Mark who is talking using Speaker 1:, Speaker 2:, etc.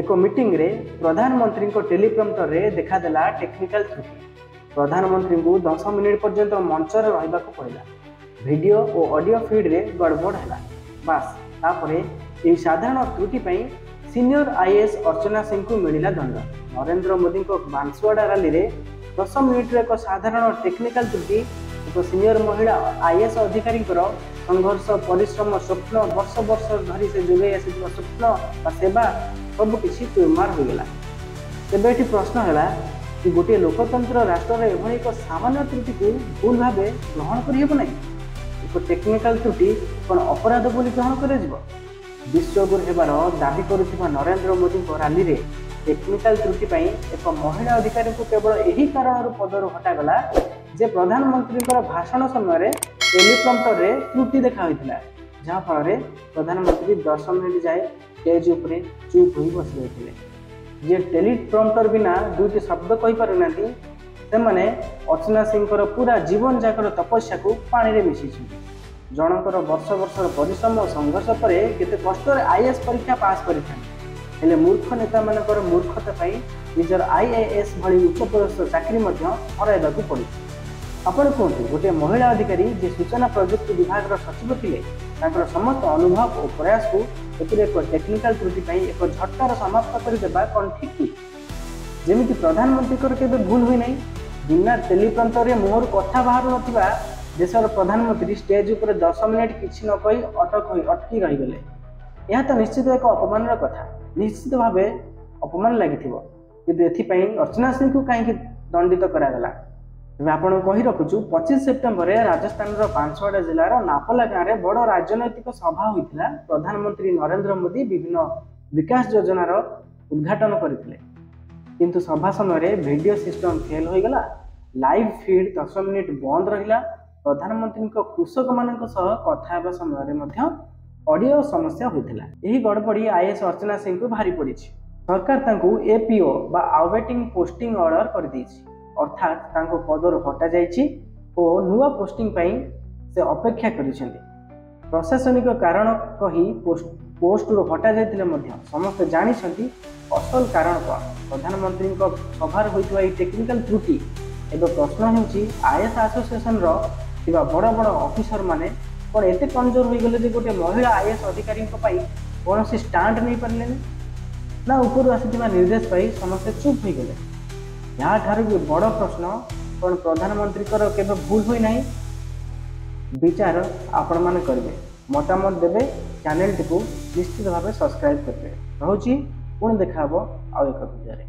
Speaker 1: ଏକ ମିଟିଂରେ ପ୍ରଧାନମନ୍ତ୍ରୀଙ୍କ ଟେଲିପ୍ରମ୍ପଟରରେ ଦେଖାଦେଲା ଟେକ୍ନିକାଲ ତ୍ରୁଟି। ପ୍ରଧାନମନ୍ତ୍ରୀଙ୍କୁ 10 ମିନିଟ୍ ପର୍ଯ୍ୟନ୍ତ ମଞ୍ଚରେ ରହିବାକୁ ପଡ଼ିଲା। ଭିଡ଼ିଓ ଓ ଅଡ଼ିଓ ଫିଡ୍ରେ ଗଡ଼ବଡ଼ ହେଲା। ବାସ୍, ତାପରେ ଏହି ସାଧାରଣ ତ୍ରୁଟି ପାଇଁ ସିନିୟର ଆଇଏଏସ୍ ଅର୍ଚ୍ଚନା ସିଂଙ୍କୁ ମିଳିଲା ଦଣ୍ଡ। ନରେନ୍ଦ୍ର ମୋଦିଙ୍କ ବାଂଶୱାଡ଼ା ରାଲିରେ 10 ମିନିଟ୍ର ଏକ ସାଧାରଣ ଟେକ୍ନିକାଲ ତ୍ରୁଟି ଏକ ସିନିୟର ମହିଳା ଆଇଏଏସ୍ ଅଧିକାରୀଙ୍କର ସଂଘର୍ଷ, ପରିଶ୍ରମ, ସ୍ୱପ୍ନ, ବର୍ଷ ବର୍ଷ ଧରି ସେ ଯୋଗାଇ ଆସିଥିବା ସ୍ୱପ୍ନ ବା ସେବା ସବୁକିଛି ଚୁରମାର ହୋଇଗଲା। ତେବେ ଏଠି ପ୍ରଶ୍ନ ହେଲା କି ଗୋଟିଏ ଲୋକତନ୍ତ୍ର ରାଷ୍ଟ୍ରରେ ଏଭଳି ଏକ ସାମାନ୍ୟ ତ୍ରୁଟିକୁ ଭୁଲ ଭାବେ ଗ୍ରହଣ କରିହେବ ନାହିଁ? ଏକ ଟେକ୍ନିକାଲ ତ୍ରୁଟି କ'ଣ ଅପରାଧ ବୋଲି ଗ୍ରହଣ କରାଯିବ? ବିଶ୍ୱଗୁରୁ ହେବାର ଦାବି କରୁଥିବା ନରେନ୍ଦ୍ର ମୋଦିଙ୍କ ରାଲିରେ ଟେକ୍ନିକାଲ ତ୍ରୁଟି ପାଇଁ ଏକ ମହିଳା ଅଧିକାରୀଙ୍କୁ କେବଳ ଏହି କାରଣରୁ ପଦରୁ ହଟାଗଲା ଯେ ପ୍ରଧାନମନ୍ତ୍ରୀଙ୍କର ଭାଷଣ ସମୟରେ ଟେଲିପ୍ରମ୍ପଟରରେ ତ୍ରୁଟି ଦେଖା ହୋଇଥିଲା, ଯାହାଫଳରେ ପ୍ରଧାନମନ୍ତ୍ରୀ 10 ମିନିଟ୍ ଯାଏ ଷ୍ଟେଜ୍ ଉପରେ ଚୁପ୍ ହୋଇ ବସି ରହିଥିଲେ। ଯିଏ ଟେଲିପ୍ରମ୍ପଟର ବିନା ଦୁଇଟି ଶବ୍ଦ କହିପାରୁନାହାନ୍ତି, ସେମାନେ ଅର୍ଚ୍ଚନା ସିଂଙ୍କର ପୁରା ଜୀବନ ଯାକର ତପସ୍ୟାକୁ ପାଣିରେ ମିଶାଇଛନ୍ତି। ଜଣଙ୍କର ବର୍ଷ ବର୍ଷର ପରିଶ୍ରମ ଓ ସଂଘର୍ଷ ପରେ କେତେ କଷ୍ଟରେ ଆଇଏଏସ୍ ପରୀକ୍ଷା ପାସ୍ କରିଥାନ୍ତି। ହେଲେ ମୂର୍ଖ ନେତାମାନଙ୍କର ମୂର୍ଖତା ପାଇଁ ନିଜର ଆଇଏଏସ୍ ଭଳି ଉଚ୍ଚପଦସ୍ଥ ଚାକିରି ମଧ୍ୟ ହରାଇବାକୁ ପଡ଼ିଛି। ଆପଣ କୁହନ୍ତୁ, ଗୋଟିଏ ମହିଳା ଅଧିକାରୀ ଯିଏ ସୂଚନା ପ୍ରଯୁକ୍ତି ବିଭାଗର ସଚିବ ଥିଲେ, ତାଙ୍କର ସମସ୍ତ ଅନୁଭବ ଓ ପ୍ରୟାସକୁ ଏଥିରେ ଏକ ଟେକ୍ନିକାଲ ତ୍ରୁଟି ପାଇଁ ଏକ ଝଟକାର ସମାପ୍ତ କରିଦେବା କ'ଣ ଠିକ୍ କି? ଯେମିତି ପ୍ରଧାନମନ୍ତ୍ରୀଙ୍କର କେବେ ଭୁଲ ହୋଇନାହିଁ। ବିନା ଟେଲିପ୍ରମ୍ପଟରରେ ମୁହଁରୁ କଥା ବାହାରୁ ନଥିବା ଦେଶର ପ୍ରଧାନମନ୍ତ୍ରୀ ଷ୍ଟେଜ୍ ଉପରେ 10 ମିନିଟ୍ କିଛି ନ କହି ଅଟକ ହୋଇ ଅଟକି ରହିଗଲେ। ଏହା ତ ନିଶ୍ଚିତ ଏକ ଅପମାନର କଥା। ନିଶ୍ଚିତ ଭାବେ ଅପମାନ ଲାଗିଥିବ। କିନ୍ତୁ ଏଥିପାଇଁ ଅର୍ଚ୍ଚନା ସିଂଙ୍କୁ କାହିଁକି ଦଣ୍ଡିତ କରାଗଲା? ତେବେ ଆପଣଙ୍କୁ କହି ରଖୁଛୁ, 25 ସେପ୍ଟେମ୍ବରରେ ରାଜସ୍ଥାନର ବାଂଶୱାଡ଼ା ଜିଲ୍ଲାର ନାପଲା ଗାଁରେ ବଡ଼ ରାଜନୈତିକ ସଭା ହୋଇଥିଲା। ପ୍ରଧାନମନ୍ତ୍ରୀ ନରେନ୍ଦ୍ର ମୋଦି ବିଭିନ୍ନ ବିକାଶ ଯୋଜନାର ଉଦ୍ଘାଟନ କରିଥିଲେ। କିନ୍ତୁ ସଭା ସମୟରେ ଭିଡ଼ିଓ ସିଷ୍ଟମ ଫେଲ୍ ହୋଇଗଲା। ଲାଇଭ୍ ଫିଡ୍ 10 ମିନିଟ୍ ବନ୍ଦ ରହିଲା। ପ୍ରଧାନମନ୍ତ୍ରୀଙ୍କ କୃଷକମାନଙ୍କ ସହ କଥା ହେବା ସମୟରେ ମଧ୍ୟ ଅଡ଼ିଓ ସମସ୍ୟା ହୋଇଥିଲା। ଏହି ଗଡ଼ବଡ଼ି ଆଇଏଏସ୍ ଅର୍ଚ୍ଚନା ସିଂଙ୍କୁ ଭାରି ପଡ଼ିଛି। ସରକାର ତାଙ୍କୁ ଏପିଓ ବା ଆୱେଟିଂ ପୋଷ୍ଟିଂ ଅର୍ଡର କରିଦେଇଛି। ଅର୍ଥାତ୍ ତାଙ୍କୁ ପଦରୁ ହଟାଯାଇଛି ଓ ନୂଆ ପୋଷ୍ଟିଂ ପାଇଁ ସେ ଅପେକ୍ଷା କରିଛନ୍ତି। ପ୍ରଶାସନିକ କାରଣ କହି ପୋଷ୍ଟରୁ ହଟାଯାଇଥିଲେ ମଧ୍ୟ ସମସ୍ତେ ଜାଣିଛନ୍ତି ଅସଲ କାରଣ କ'ଣ। ପ୍ରଧାନମନ୍ତ୍ରୀଙ୍କ ସଭାରେ ହୋଇଥିବା ଏହି ଟେକ୍ନିକାଲ ତ୍ରୁଟି। ଏବେ ପ୍ରଶ୍ନ ହେଉଛି, ଆଇଏଏସ୍ ଆସୋସିଏସନର ଥିବା ବଡ଼ ବଡ଼ ଅଫିସରମାନେ କ'ଣ ଏତେ କମଜୋର ହୋଇଗଲେ ଯେ ଗୋଟିଏ ମହିଳା ଆଇଏଏସ୍ ଅଧିକାରୀଙ୍କ ପାଇଁ କୌଣସି ଷ୍ଟାଣ୍ଡ ନେଇପାରିଲେନି, ନା ଉପରୁ ଆସିଥିବା ନିର୍ଦ୍ଦେଶ ପାଇ ସମସ୍ତେ ଚୁପ୍ ହୋଇଗଲେ? ଏହାଠାରୁ ବି ବଡ଼ ପ୍ରଶ୍ନ, କ'ଣ ପ୍ରଧାନମନ୍ତ୍ରୀଙ୍କର କେବେ ଭୁଲ ହୋଇନାହିଁ? ବିଚାର ଆପଣମାନେ କରିବେ, ମତାମତ ଦେବେ, ଚ୍ୟାନେଲଟିକୁ ନିଶ୍ଚିତ ଭାବେ ସବସ୍କ୍ରାଇବ୍ କରିବେ। ରହୁଛି, ପୁଣି ଦେଖା ହେବ ଆଉ ଏକ ଭିଡ଼ିଓରେ।